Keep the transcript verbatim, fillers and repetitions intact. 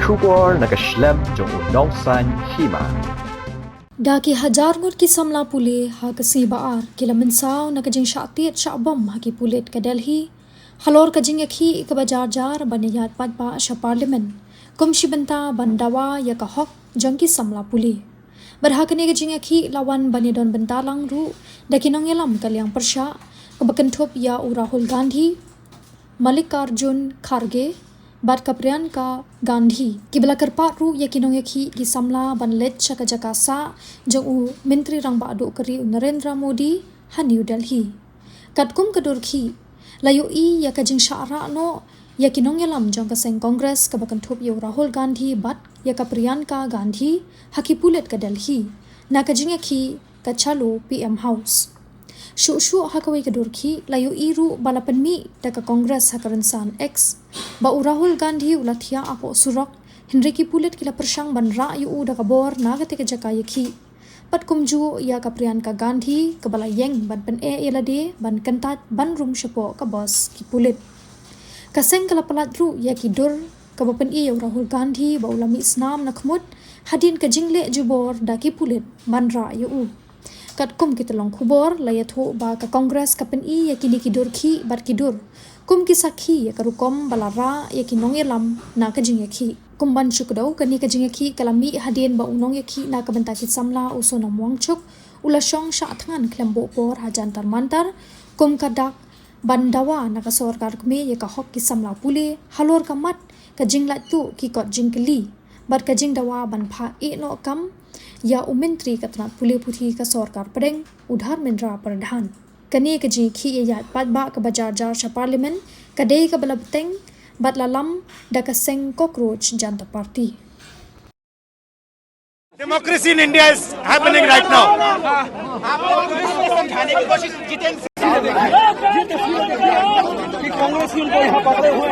Khubor na ka shlem jong u Nongsaiñ Hima. Da ki hajar ngut ki samla pule ha ka sngi ba ar ki la mynsaw na ka jingshah tied shah bom ha ki pulit ka Delhi halor ka jingïakhih kaba jar jar ban ïaid paidbah sha Parliament kum shi bynta ban dawa ïa ka hok jong ki samla pule. Bad ha kane ka jingïakhih la wan ban ïadon bynta lang ruh da ki nongïalam ka liang pyrshah kaba kynthup ïa u Rahul Gandhi, Mallikarjun Kharge bad ka Priyanka Gandhi, kiba la kyrpad ruh ïa ki nongïakhih ki samla ban leit sha ka jaka sah jong u Myntri Rangbah Duh ka ri u Narendra Modi ha New Delhi. Katkum ka dur khih, la ïohi ïa ka jingshah rah noh ïa ki nongïalam jong ka seng Congress kaba kynthup ïa u Rahul Gandhi bad ïa ka Priyanka Gandhi ha ki pulit ka Delhi na ka jingïakhih ka Chalo P M House. Shuh shuh ha kawei ka dur khih la ïohi ruh ba la pynmih da ka Congress ha ka rynsan X ba u Rahul Gandhi u la thiah hapoh surok, hynrei ki pulit ki la pyrshang ban rah ïa u da ka bor na kata ka jaka ïakhih. Bad kumjuh ïa ka Priyanka Gandhi kaba la ïeng ban pyneh ïa lade ban kyntait ban rung shapoh ka bos ki pulit. Ka seng ka la pyllait ruh ïa ki dur kaba pyni ïa u Rahul Gandhi ba u la mih snam na khmut hadien ka jingleh jubor da ki pulit ban rah ïa u. Katkum ki tyllong khubor la ïathuh ba ka Congress ka pyni ïa kine ki dur khih bad ki dur kum ki sakhi ïa ka rukom ba la rah ïa ki nongïalam na ka jingïakhih. Kum ban shu kdew, kane ka jingïakhih ka la mih hadien ba u nongïakhih na ka bynta ki samla u Sonam Wangchuk u la shong shah thngan khlem buh por ha Jantar Mantar kum ka dak ban dawa na ka sorkar kmie ïa ka hok ki samla pule halor ka mat ka jinglait tuh ki kot jingkylli bad ka jingdawa ban phah ïeh noh kam ïa u Myntri ka tnat pule puthi ka sorkar pdeng u Dharmendra Pradhan. Kane ka jingïakhih ïaid paidbah kaba jar jar sha Parliament ka dei kaba la bteng bad la lam da ka seng Cockroach Janta Party. Democracy in India is happening right now. कि कांग्रेस की उनको यहाँ पकड़े हुए